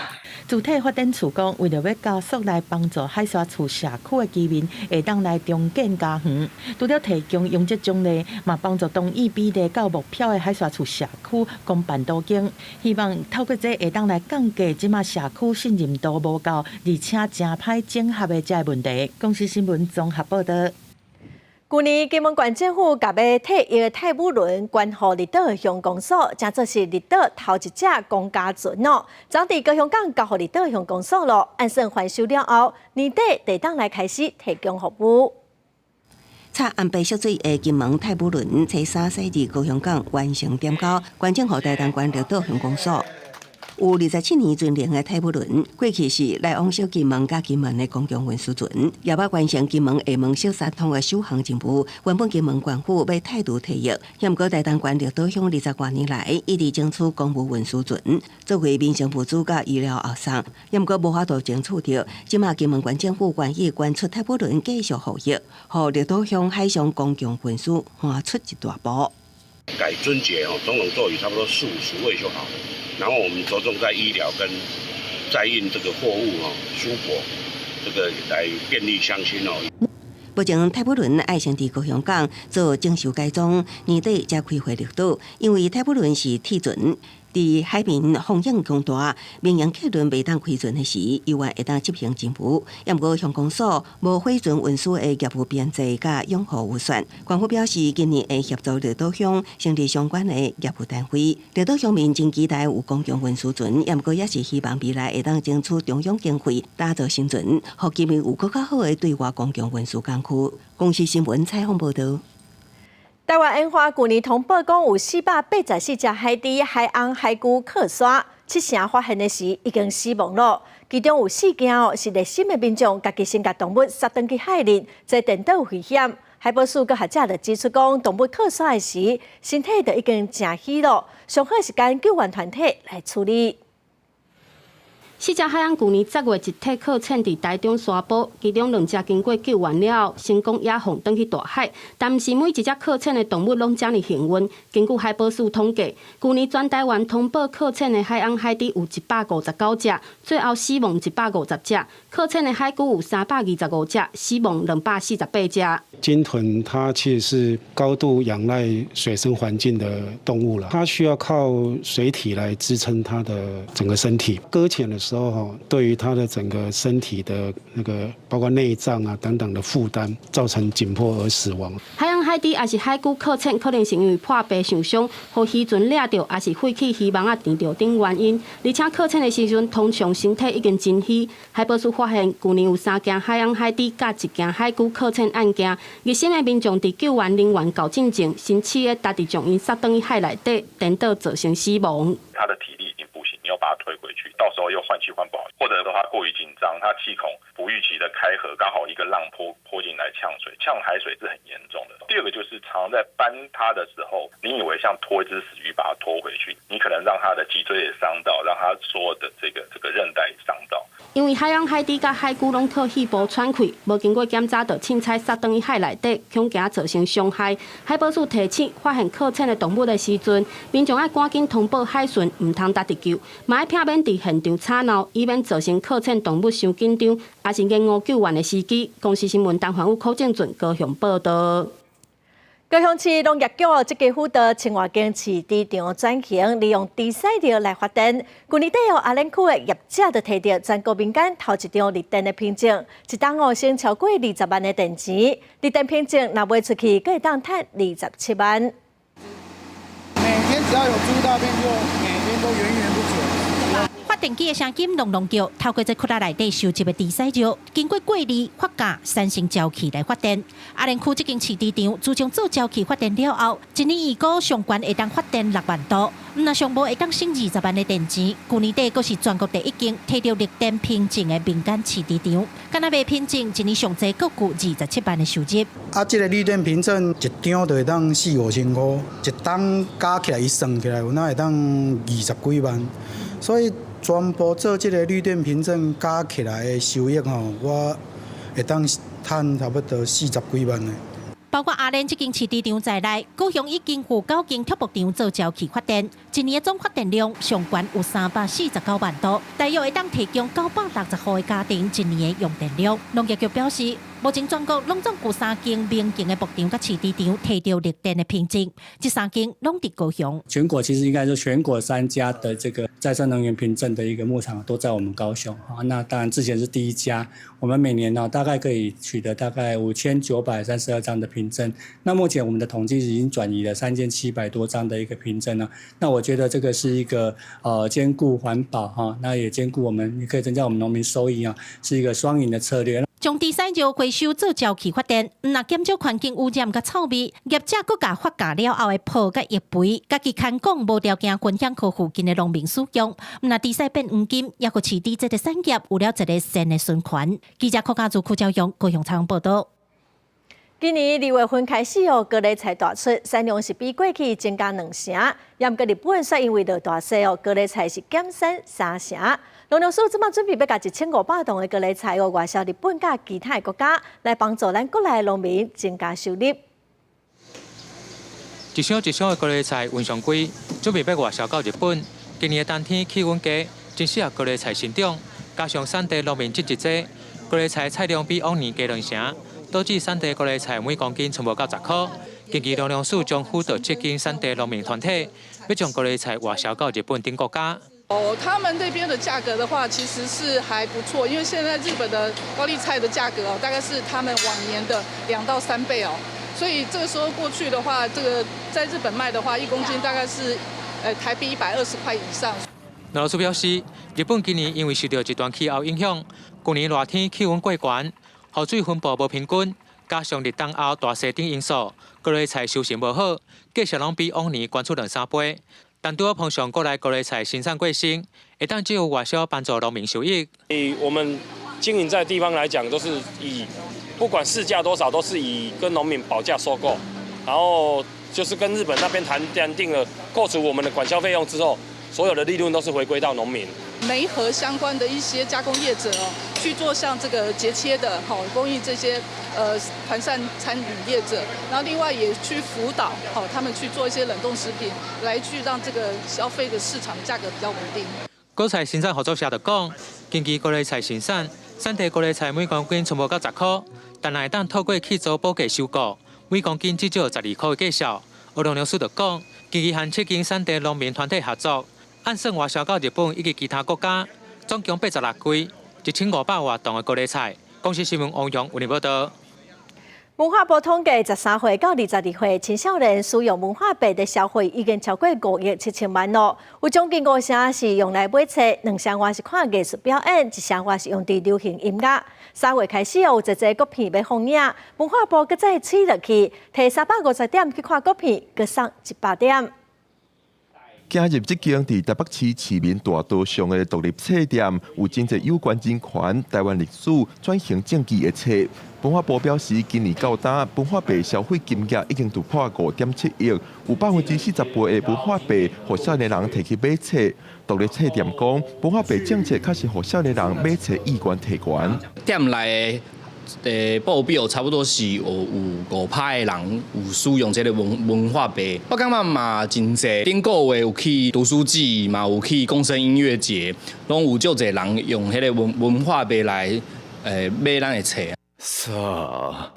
主體發展處講，為著欲加速來幫助海沙厝社區的居民會當來重建家園，除了提供容積獎勵，嘛幫助同意比例到目標的海沙厝社區公辦都更，希望透過這會當來降低這馬社區信任度無夠，而且誠歹整合的這个問題。公視新聞綜合報導。舊年金門縣政府共欲退役的泰武輪捐予綠島鄉公所，成做是綠島頭一隻公家船哦。昨佇高雄港交予綠島鄉公所咯，按算翻修了後，年底就當來開始提供服務。插紅白色水的金門泰武輪，初三駛入高雄港完成點交，捐贈予台東縣綠島鄉公所。有27年船齡的泰武輪，過去是來往小金門佮金門的公共運輸船，也捌完成金門廈門小三通的首航任務。原本金門縣府欲拆除退役，毋過台東縣綠島鄉20外年來一直爭取公務運輸船，作為民生物資佮醫療後送，毋過無法度爭取著。這馬金門縣政府願意捐出泰武輪繼續服役，予綠島鄉海上公共運輸邁出一大步。改樽節哦，總統座椅差不多四五十位就好了。然後我們着重在醫療跟載運這個貨物哦、蔬果，這個來便利鄉親哦。目前泰武輪愛先佇高雄港做整修改裝，年底才開回綠島。因為泰武輪是鐵船，佇海面風湧強大，民營客輪袂當開船的時，猶原會當執行任務。毋過鄉公所無貨船運輸的業務編制佮養護預算。縣府表示，今年會協助綠島鄉成立相關的業務單位。綠島鄉民真期待有公共運輸船，毋過也是希望未來會當爭取中央經費打造新船，予居民有閣較好的對外公共運輸工具。公視新聞採訪報導。台灣煙花舊年通報講有484隻海豬、海鰪、海龜靠山，七成發現的時已經死亡了。其中有四件哦是熱心的民眾家己先共動物殺轉去海裡，這顛倒危險。海保署佮學者就指出講，動物靠山的時，身體就已經誠虛了，上好是揀救援團體來處理。四隻海鰪舊年10月集體擱淺佇台中沙埔，其中兩隻經過救援了後，成功野放轉去大海。但毋是每一隻擱淺的動物攏遮爾幸運。根據海保署統計，舊年全台灣通報擱淺的海鰪海豬有159隻，最後死亡150隻；擱淺的海龜有325隻，死亡248隻。鯨豚它其實是高度仰賴水生環境的動物了，它需要靠水體來支撐它的整個身體。擱淺的時候，哈，對於它的整個身體的那個包括內臟啊等等的負擔，造成緊迫而死亡。海鰪海豬抑是海龜擱淺，可能是因為破皮受傷，予漁船掠著，抑是廢棄漁網仔纏著等原因。而且擱淺的時陣，通常身體已經真虛。海保署發現，舊年有三件海鰪海豬佮一件海龜擱淺案件，熱心的民眾佇救援人員到進前，身躯的家己將𪜶殺轉去海內底，顛倒造成死亡。他的體力已經不行，你要把它推回去，到時候又換氣換不好，或者說他過於緊張，他氣孔不預期的開合，剛好一個浪潑潑進來嗆水，嗆海水是很嚴重的。第二個就是常常在搬他的時候，你以為像拖一隻死魚把它拖回去，你可能讓他的脊椎也傷到，讓他所有的這個韌帶也傷到。因為海鰪海豬佮海龜攏靠肺部喘氣，無經過檢查就凊彩殺轉去海內底，恐驚造成傷害。海保署提醒，發現擱淺的動物的時陣，民眾愛趕緊通報海巡，毋通焦佇救，嘛愛避免佇現場吵鬧，以免造成擱淺動物傷緊張，抑是延誤救援的時機。公視新聞陳環宇、柯正俊高雄報道。高雄市農業局積極輔導清華間飼豬場轉型，利用豬屎尿來發電。去年底哦，阿蓮區的業者就提著全國民間頭一張綠電的憑證，一冬哦省超過20萬的電錢。綠電憑證若賣出去，閣會當趁27萬。每天只要有豬大便，就每天都源源不絕。發電機的聲音隆隆叫，透過這窟仔內底收集的豬屎尿，經過過濾、發酵，產生沼氣來發電。阿蓮區這間飼豬場自從做沼氣發電了後，一年預估上懸會當發電6萬度，毋若上無會當省20萬的電錢。去年底閣是全國第一間提著綠電憑證的民間飼豬場，干焦賣憑證，一年上濟閣有27萬的收入。啊，這個綠電憑證一張就會當四五千塊，一冬加起來，伊算起來有哪會當20幾萬，所以全部做這個綠電憑證加起來的收益吼，我會當趁差不多40幾萬的。包括阿蓮這間飼豬場在內，高雄已經有九間畜牧場做沼氣發電，一年的總發電量上懸有349萬度，大約會當提供960戶的家庭一年的用電量。農業局表示，目前全國攏總有三間民營的牧場佮飼豬場提著綠電的憑證，這三間攏佇高雄。全國其實應該說全國三家的這個再生能源憑證的一個牧場都在我們高雄。那當然之前是第一家，我們每年呢大概可以取得大概5932張的憑證。那目前我們的統計已經轉移了3700多張的一個憑證了。那我覺得這個是一個兼顧環保哈，那也兼顧我們，也可以增加我們農民收益啊，是一個雙贏的策略。將豬屎尿回收做沼氣發電，毋若減少環境污染佮臭味，業者閣共發酵了後的泡佮育肥，家己牽講無條件分享予附近的農民使用。毋若豬屎變黃金，抑閣飼豬這個產業有了一個新的循環。記者柯家祖、柯昭勇高雄採訪報道。今年2月份開始哦，高麗菜大出，產量是比過去增加2成。毋過日本卻因為落大雪哦，高麗菜是減產3成。農糧署這馬準備欲共1500噸的高麗菜哦，外銷日本佮其他的國家，來幫助咱國內農民增加收入。一箱一箱的高麗菜運上櫃，準備欲外銷到日本。今年的冬天氣溫低，真適合高麗菜生長，加上產地農民種植濟，高麗菜產量比往年加2成。導致產地高麗菜每公斤賰無到10箍。近期農糧署將輔導這間產地農民團體，欲將高麗菜外銷到日本等國家。哦，他們那邊的價格的話，其實是還不錯，因為現在日本的高麗菜的價格哦，大概是他們往年的2到3倍哦，所以這個時候過去的話，這個在日本賣的話，1公斤大概是台幣120塊以上。農糧署表示，日本今年因為受到極端氣候影響，舊年熱天氣溫過懸。雨水分布無平均，加上立冬後大雪等因素，高麗菜收成無好，價錢攏比往年懸出兩三倍。但拄好碰上國內高麗菜生產過剩，會當藉由外銷幫助農民收益。以我們經營在地方來講，都是以不管市價多少，都是以跟農民保價收購，然後就是跟日本那邊談談定了，扣除我們的管銷費用之後，所有的利潤都是回歸到農民。媒合相關的一些加工業者哦，去做像這個節切的，好供應這些團膳餐飲業者，然後另外也去輔導好他們去做一些冷凍食品，來去讓這個消費的市場價格比較穩定。果菜生產合作社就講，根據高麗菜生產，產地高麗菜每公斤剩無到10箍，但若會當透過去做保價收購，每公斤至少12箍的價數。有農糧署就講，根據和七間產地農民團體合作，按算外銷到日本以及其他國家，總共86櫃1500外噸的高麗菜。公視新聞王陽為您報道。文化部統計，13歲到22歲青少年使用文化幣的消費已經超過5億7千萬咯。有將近五成是用來買冊，兩成外是看藝術表演，一成外是用佇流行音樂。3月開始有濟濟國片欲放映，文化部閣再催落去，提350點去看國片，閣送100點。今日這間佇台北市市民大道上的獨立冊店，有真濟有關人權、台灣歷史、轉型正義的冊。文化部表示，今年到今，文化幣消費金額已經突破5.7億，有48%的文化幣予少年人提去買冊。獨立冊店講，文化幣政策確實予少年人買冊意願提懸。店內的報表差不多是有5%的人有使用這个文化幣。我感覺嘛真濟，頂個月有去讀書季，嘛有去共生音樂節，攏有足濟人用彼个文化幣來買咱的冊。さあ、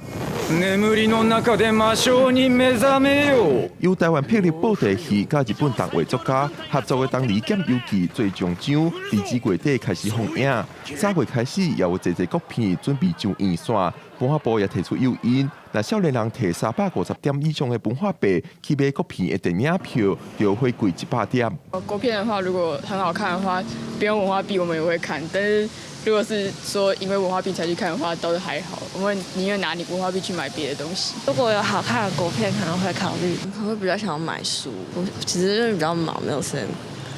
眠りの中で魔性に目覚めよ。由台灣霹靂布袋戲佮日本動畫作家合作的《東尼劍遊記》最終章，佇這月底開始放映。3月開始，也有濟濟國片準備上院線。文化部也提出誘因，若少年人提350點以上的文化幣去買國片的電影票，就回饋100點。國片的話，如果很好看的話，不用文化幣我們也會看。但是如果是說因為文化幣才去看的話，倒是還好。我們寧願拿你文化幣去買別的東西。如果有好看的國片，可能會考慮。我會比較想要買書，我其實就是比較忙，沒有時間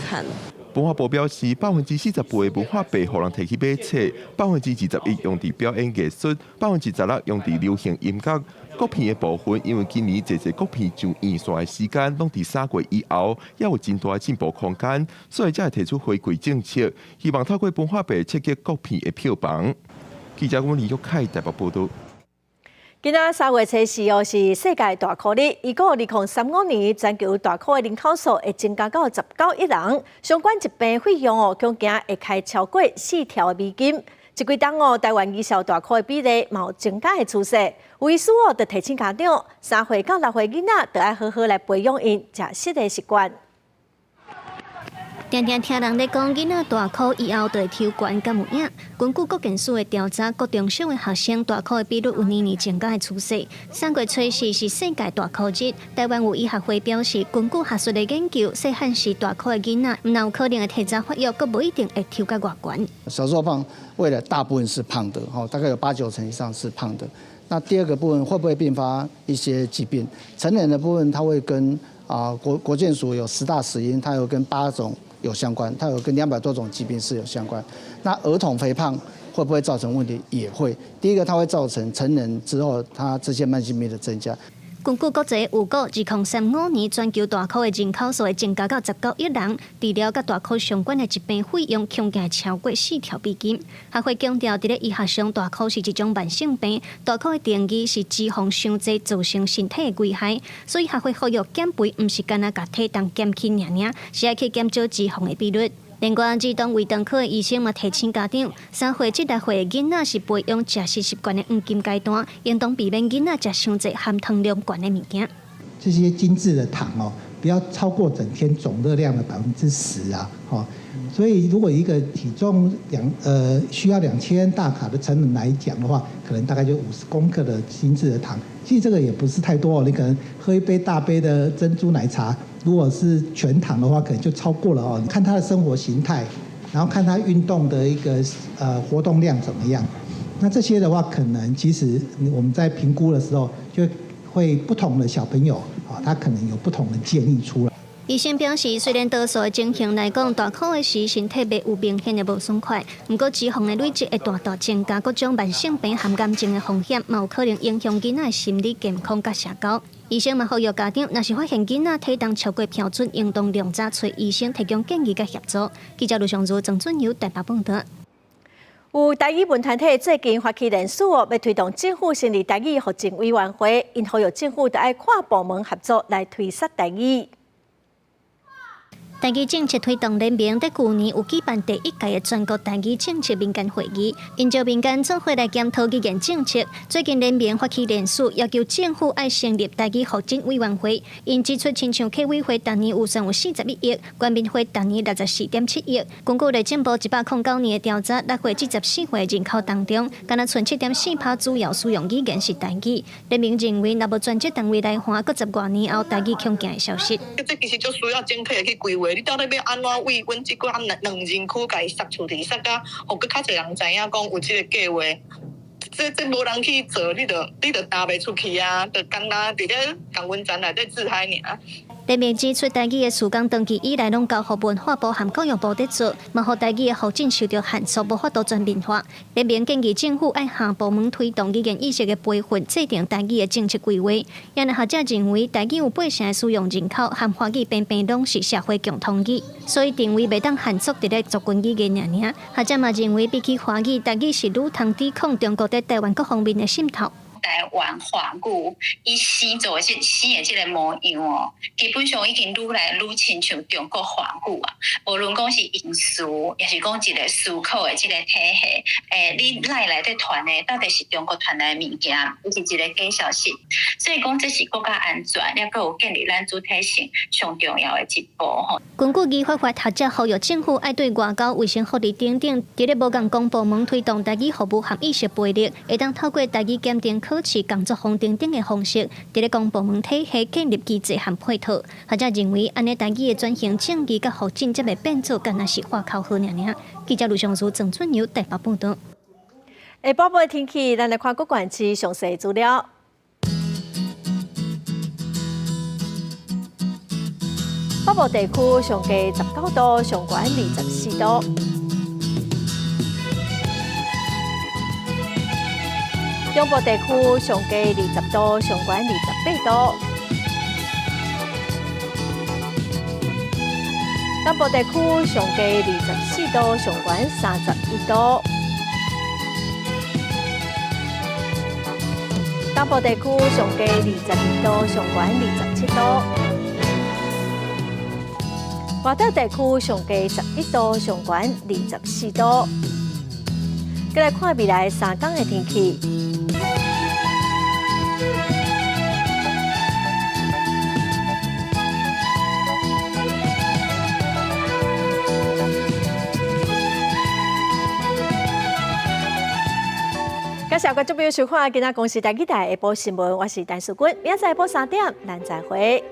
看。文化部表示，48%的文化幣予人提去買冊，21%用佇表演藝術，16%用佇流行音樂。國片的部分，因為今年濟濟國片上院線的時間攏佇3月以後，也有真大的進步空間，所以才會提出回饋政策，希望透過文化幣刺激國片的票房。記者阮李玉凱台北報道。今仔3月初四哦，是世界大箍日。預估2035年，全球大箍的人口數會增加到19億人。相關疾病費用哦，恐驚會開超過4兆的美金。這幾冬哦，台灣兒少大箍的比例嘛有增加的趨勢。有醫師哦，就提醒家長，3歲到6歲囡仔，著愛好好來培養𪜶食食的習慣。定定聽人咧講，囡仔大箍以後就會抽懸，敢有影？根據國健署的調查，國中小的學生大箍的比率有年年增加的趨勢。3月初四是世界大箍日，台灣有醫學會表示，根據學術的研究，細漢時大箍的囡仔，毋但有可能會提早發育，閣無一定會抽甲偌懸。小時候胖，未來大部分是胖的，吼，大概有八九成以上是胖的。那第二個部分會不會併發一些疾病？成人的部分，它會跟國健署有10大死因，它有跟8種有相關，它有跟200多種疾病是有相關。那兒童肥胖會不會造成問題？也會。第一個，它會造成成人之後，它這些慢性病的增加。根據國際預估，2035年全球大箍的人口數會增加到19億人，治療佮大箍相關的疾病費用恐驚超過4兆美金。學會強調，佇咧醫學上，大箍是一種慢性病，大箍的定義是脂肪傷濟造成身體的危害，所以學會呼籲減肥毋是干焦共體重減輕爾爾，是愛去減少脂肪的比率。另外，兒童胃腸科的醫生嘛提醒家長，3歲至6歲的囡仔是培養食食習慣的黃金階段，應當避免囡仔食傷濟含糖量懸的物件。這些精緻的糖哦，不要超過整天總熱量的10%啊，所以如果一個體重需要2000大卡的成人來講的話，可能大概就50公克的精緻的糖。其實這個也不是太多哦，你可能喝一杯大杯的珍珠奶茶，如果是全糖的話，可能就超過了哦。看他的生活形態，然後看他運動的一個活動量怎麼樣。那這些的話，可能其實我們在評估的時候，就會不同的小朋友啊，他可能有不同的建議出來。醫生表示，雖然多數的情形來講，大箍的時身體袂有明顯的無爽快，毋過脂肪的累積會大大增加各種慢性病和癌症的風險，嘛有可能影響囡仔的心理健康佮社交。醫生嘛呼籲家長，若是發現囡仔體重超過標準，應當量早揣醫生提供建議佮協助。記者盧尚如、曾俊友台北報導。有台語文團體最近發起聯署哦，欲推動政府成立台語復振委員會，𪜶呼籲政府著愛跨部門合作來推捒台語。台語政策推動聯盟佇舊年有舉辦第一屆的全國台語政策民間會議，𪜶招民間做伙來檢討語言政策。最近聯盟發起聯署，要求政府愛成立台語復振委員會。𪜶指出，親像客委會逐年預算有41億，原民會逐年64.7億。根據內政部109年的調查，6歲至14歲人口當中，敢若賰7.4%主要使用語言是台語。聯盟認為，若無專職單位來看，閣十外年後台語恐驚會消失。這其實就需要整體的去規劃。你到底欲按怎為阮這寡兩人區共伊殺出去，殺甲予閣較濟人知影講有這个計劃。這無人去做，你就踏袂出去啊！就干焦佇咧共溫層內底自嗨爾。聯盟指出，台語的事工長期以來攏交予文化部和教育部佇做，嘛予台語的發展受著限縮，無法度全面化。聯盟建議政府愛跨部門推動語言意識的培訓，制定台語的政策規劃。也若學者認為，台語有八成的使用人口，和華語平平攏是社會共通語，所以定位袂當限縮佇咧族群語言爾爾。學者嘛認為，比起華語，台語是愈通抵抗中國佇台灣各方面的滲透。台灣華語，伊生做的這生的這个模樣哦，基本上已經愈來愈親像中國華語啊。無論講是用詞，抑是講一个思考的這个體系，你內內底傳的到底是中國傳來的物件，抑是一个假消息？所以講這是國家安全，抑閣有建立咱主體性上重要的一步吼。根據語法法學者呼籲政府愛對外交、衛生福利等等，佇咧無仝公部門推動台語服務和意識培育，會當透過台語檢定考試、工作坊等等的方式，佇咧公部門體系建立機制和配套。學者認為，按呢台語的轉型正義佮復振，才袂變做干焦是喊口號爾爾。記者盧尚如、曾俊友台北報導。下晡的天氣，咱來看各縣市詳細資料。北部地區上低19度，上懸24度。中部地區上低20度，上懸28度。南部地區上低24度，上懸31度。東部地區上低22度，上懸27度。外島地區上低11度，上懸24度。閣來看未來三工的天氣。感謝觀眾朋友收看，今仔公視台語台下晡新聞，我是陳淑君，明仔載下晡3點，咱再會。